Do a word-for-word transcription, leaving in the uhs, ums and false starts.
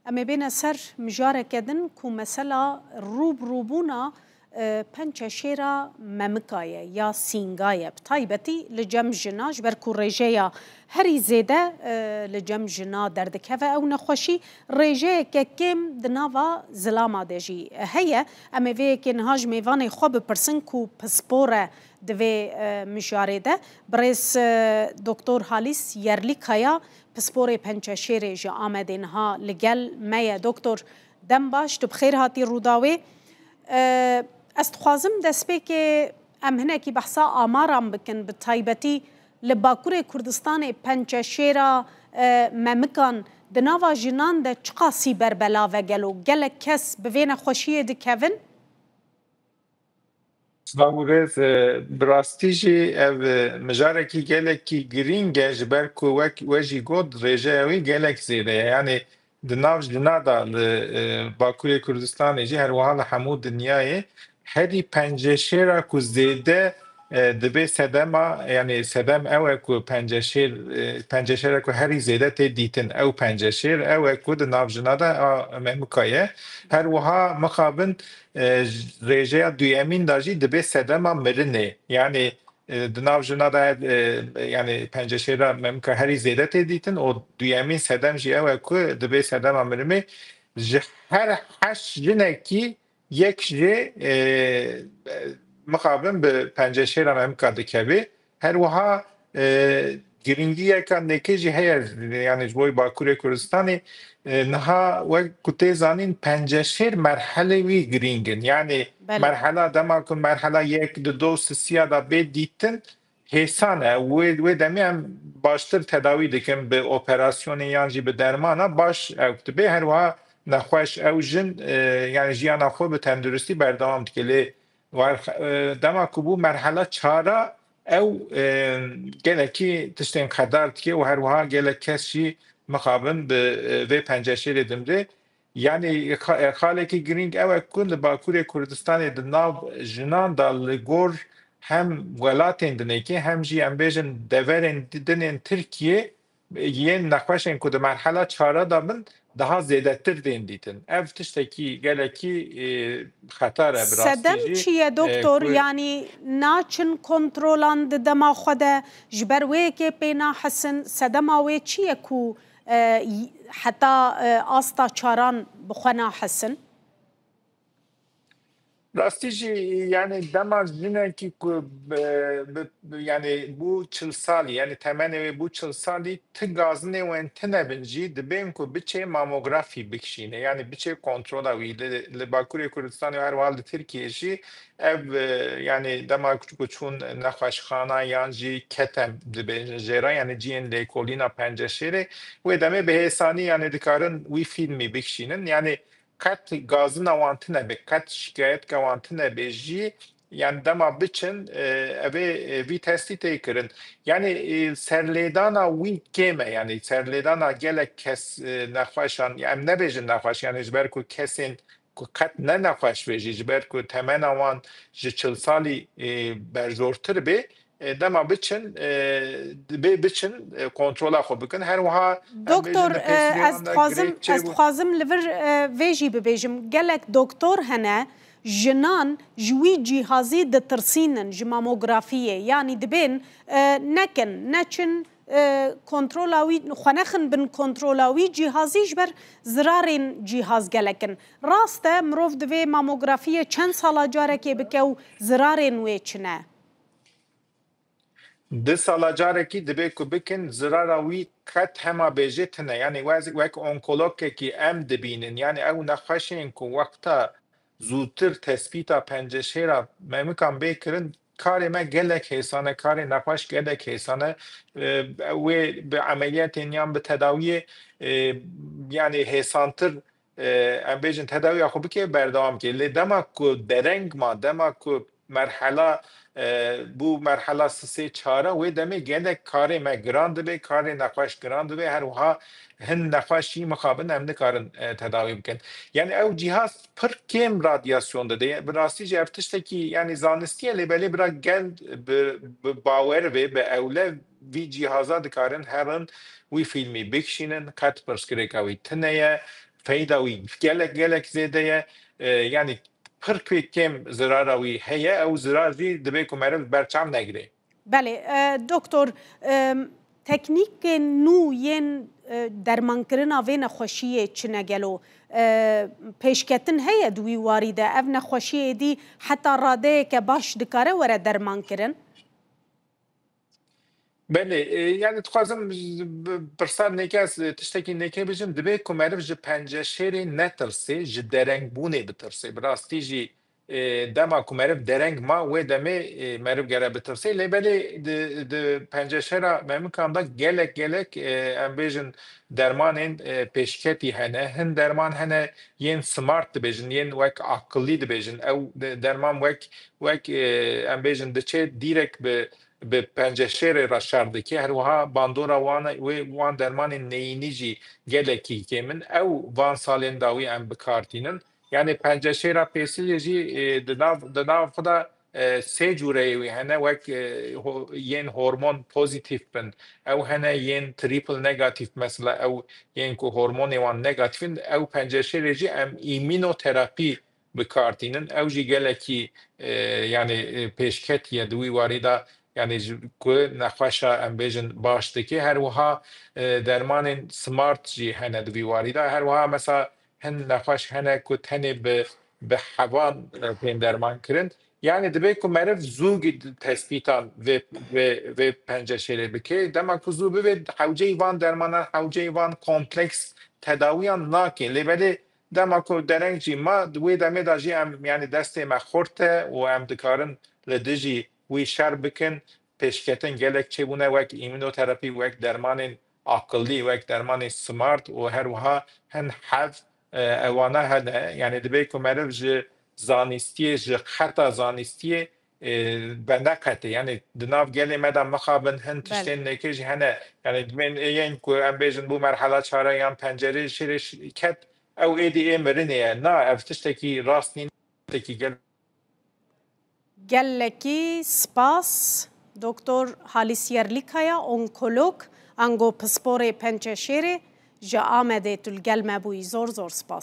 Em ê bêne ser mijareke din ku mesela rû bi rûbûna, e, pençeşêra memika ye ya sînga ye. Bi taybetî li cem jina, ji ber ku rêjeya herî zêde, e, li cem jina derdikeve ew nexweşî, rêjeyeke kêm di nava zilama de jî heye. Em ê vê yekê niha ji mêvanê xwe bipirsin ku pispor e di vê, e, mijarê de. Birêz, e, Doktor Halîs Yerlîkaya, pisporê Pençeşêrê ji Amedê niha li gel me ye. Doktor, dem baş, tu bi xêr hatî Rûdawê. E, ez dixwazim destpêkê em hinekî behsa amaran bikin, bi taybetî li Bakurê Kurdistanê Pençeşêra, e, memikan di nava jinan de çiqasî berbelav e gelo? Gelek kes bi vê nexweşiyê dikevin? Silav û rêz, e, bi rastî jî ev, e, mijarekî gelekî girîng e, ji ber ku wek we jî got, rêjeya wî gelek zêde ye. Yanî di nav jina de li, e, Bakurê Kurdistanê jî, her wiha li hemû dinyayê herî penceşêra ku zêde, e, dibe sedema, yanî sedem ew e ku penceşêr, e, penceşêra ku herî zêde tê dîtin, ew penceşêr ew e ku di nav jina de a memika ye. Her wiha mixabin, e, rêjeya duyemîn de jî dibe sedema mirinê. Yanî, e, di nav jina de, e, yanî penceşêra memika herî zêde tê dîtin û duyemîn sedem jî ew e ku dibe sedema mirimê. Ji her heşt jinekî yek jê, e, e, mixabin bi penceşêra memika dikeve. Her wiha, e, girîngiyeka nêke jî heye, yanî ji bo Bakurê Kurdistanê, e, niha wek ku tê zanîn penceşêr merhelê wî girîng in. Yanî Belê. merhela dema ku merhela yek, di do sisiya de bê dîtin, hêsan e. Wê, wê demê em baştir tedawî dikin bi operasyonê yan jî bi dermana baş ew dibe. Her wiha nexweş ew jin, e, yanî jiyana xwe bi tenduristî berdewam dike. Lê war, e, dema ku bû merhela çara ew, e, gelekî tiştên xedar dike û her wiha gelek kes jî mixabin bi, e, vê penceşêrê dimre. Yanî xa-, e, xalekî girîng ew e ku li Bakurê Kurdistanê di nav jinan de li gor hem welatên dinêkê hem jî em bêjin deverên di-, dinên Tirkiyê yên nexweşên ku di merhela çara de bin daha zêdetir tên dîtin. Ev tiştekî gelekî, e, xetar e bi rastî Sedem jî, çi ye e, doktor? ku Yanî naçin kontrolan di dema xwe de, ji ber wê yekê pê nahesin? Sedema wê çi ye ku, e, y-, heta, e, asta çaran bi xwe nahesin? Rastî jî, yanî dema jinekî ku bi, bi, bi, yanî bû çil salî, yanî temenê wê bû çil salî, ti gazinê wen tine bin jî, dibên ku biçê mamografî bikişîne, yanî biçê kontrola wî. Li, li Bakurê Kurdistanê û her wiha li Tirkiyê jî ev, e, yanî dema ku çûn nexweşxana yan jî ketem dibêjin jê re, yanî cihên lêkolîna penceşêrê, wê demê bi hêsanî, yanî dikarin wî fîlmî bikişînin. Yanî qet gazina wan tine be, qet şikayetka wan tine be jî, yanî dema biçin, e, evê, e, vî testî tê kirin. Yanî, e, serlêdana wî kêm e, yanî serlêdana gelek kes, e, nexweşan, ya em nebêjin nexweş, yanî ji ber ku kesên ku qet ne nexweş be jî, ji ber ku temena wan ji çil salî, e, berzortir be, e, dema biçin, e, dibê biçin, e, kontrola xwe bikin. Her wiha em Doktor, bêjin, e, pêsî ez wan de dixwazim, girêk çêbû. Ez dixwazim li vir, e, vê jî bibêjim. Gelek doktor hene, jinan ji wî cîhazî ditirsînin, ji mamografiyê. Yanî dibên, e, nekin, neçin, e, kontrola wî, xwe nexin bin kontrola wî cîhazî ji ber zirarên cîhaz gelek in. Rast e, mirov divê mamografiyê çend sala carekê bike û zirarên wê çi ne? Di sala carekî dibê ku bikin, zirara wî qet hema bêjê tune. Yanî wez-, wek onkologekî em dibînin. Yanî ew nexweşên ku wexta zûtir tespîta penceşêra memikan bê kirin, karê me gelek hêsan e, karê nexweş gelek hêsan e. E, wê bi emeliyatên yan bi tedawiyê, e, yanî hêsantir, e, em bêjin tedawiya xwe bike, berdewam bike. Lê dema ku dereng ma, dema ku merhela, e, bû merhela sisê çara, wê demê gelek karê me giran dibe, karê nexweş giran dibe, her wiha hin nexweş jî mixabin em nikarin, e, tedawî bikin. Yanî ew cîhaz pir kêm radyasyon dide. Bi rastî jî ev tiştekî, yanî zanistî ye, lê belê bira gel bi, bi bawer be, bi ewle vî cîhaza dikarin herin wî fîlmî bikişînin, qet pirsgirêka wî tune ye, feyda wî gelek gelek zêde ye. E, yanî pir kêm zirara wî heye, ew zirar jî divê ku meriv berçav negire. Belê, e, doktor, e, teknîkên nû yên, e, dermankirina vê nexweşiyê çi ne gelo? E, pêşketin heye di wî warî de? Ev nexweşiyê êdî heta radeyeke baş dikare were dermankirin? Belê, e, yani dixwazim bi-, pirsa nêke ez, e, tiştekî nêke bijim, divê ku meriv ji penceşêrê netirsê, ji derengbûnê bitirsê. Bi rastî jî, e, dema ku meriv dereng ma, wê demê, e, meriv gere bitirsê. Lê belê di, di penceşêra Memlikan de gelek, gelek, e, em bêjin dermanên, e, pêşketî hene. Hin derman hene yên smart dibêjin, yên wek aqilî dibêjin. Ew de-, derman wek, wek, e, em bêjin diçe dîrek bi, bi penceşêrê re şer dike. Her wiha bandora wan, wê wan dermanên neyînî jî gelekî kêm in. Ew van salên dawî em bi kar tînin. Yani penceşêra pêsilê jî, e, di nav, di nav xwe de, e, sê cûreyê wî hene, wek, e, ho-, yên hormon pozîtîf bin. Ew hene yên triple negatif, mesela ew yên ku hormonê wan negatif in, ew penceşêrê jî em îmînoterapî bi kar tînin. Ew jî gelekî, e, yani, e, pêşketî ye di wî warî de, yani ji ku nexweşa em bêjin baş dike. Her wiha, e, dermanên smart jî hene di vî warî de. Her wiha mesela hin nexweş hene ku tenê bi, bi hevan, e, tên derman kirin. Yani dibe ku meriv zû gi-, tespîtan vê, vê, vê penceşêrê bike. Dema ku zû bibe, hewceyî van dermanan, hewceyî van kompleks tedawiyan nake. Lê belê dema ku dereng jî ma, di wê demê de jî em, yani destê me xurt e û em dikarin li dijî wî şer bikin. Pêşketin gelek çêbûne, wek îmûnoterapî, wek dermanên aqilî, wek dermanên smart û her wiha hin hev, e, ewana hene. Yani dibe ku meriv ji zanîstiyê, ji xeta zanîstiyê, e, veneqete. Yani di nav gelê me de mixabin hin tiştên nêke jî hene. Yani dibên ê yên ku em bêjin bû merhela çare yan pencerê şêrê ş-, ket, ew êdî ê mirinê ye. Na, ev tiştekî rast nîn, tiştekî gel Gelekî spas, Doktor Halis Yerlikaya, onkolog, ango pisporê penceşêrê ji Amedê tu li gel me bûyî. Zor zor spas.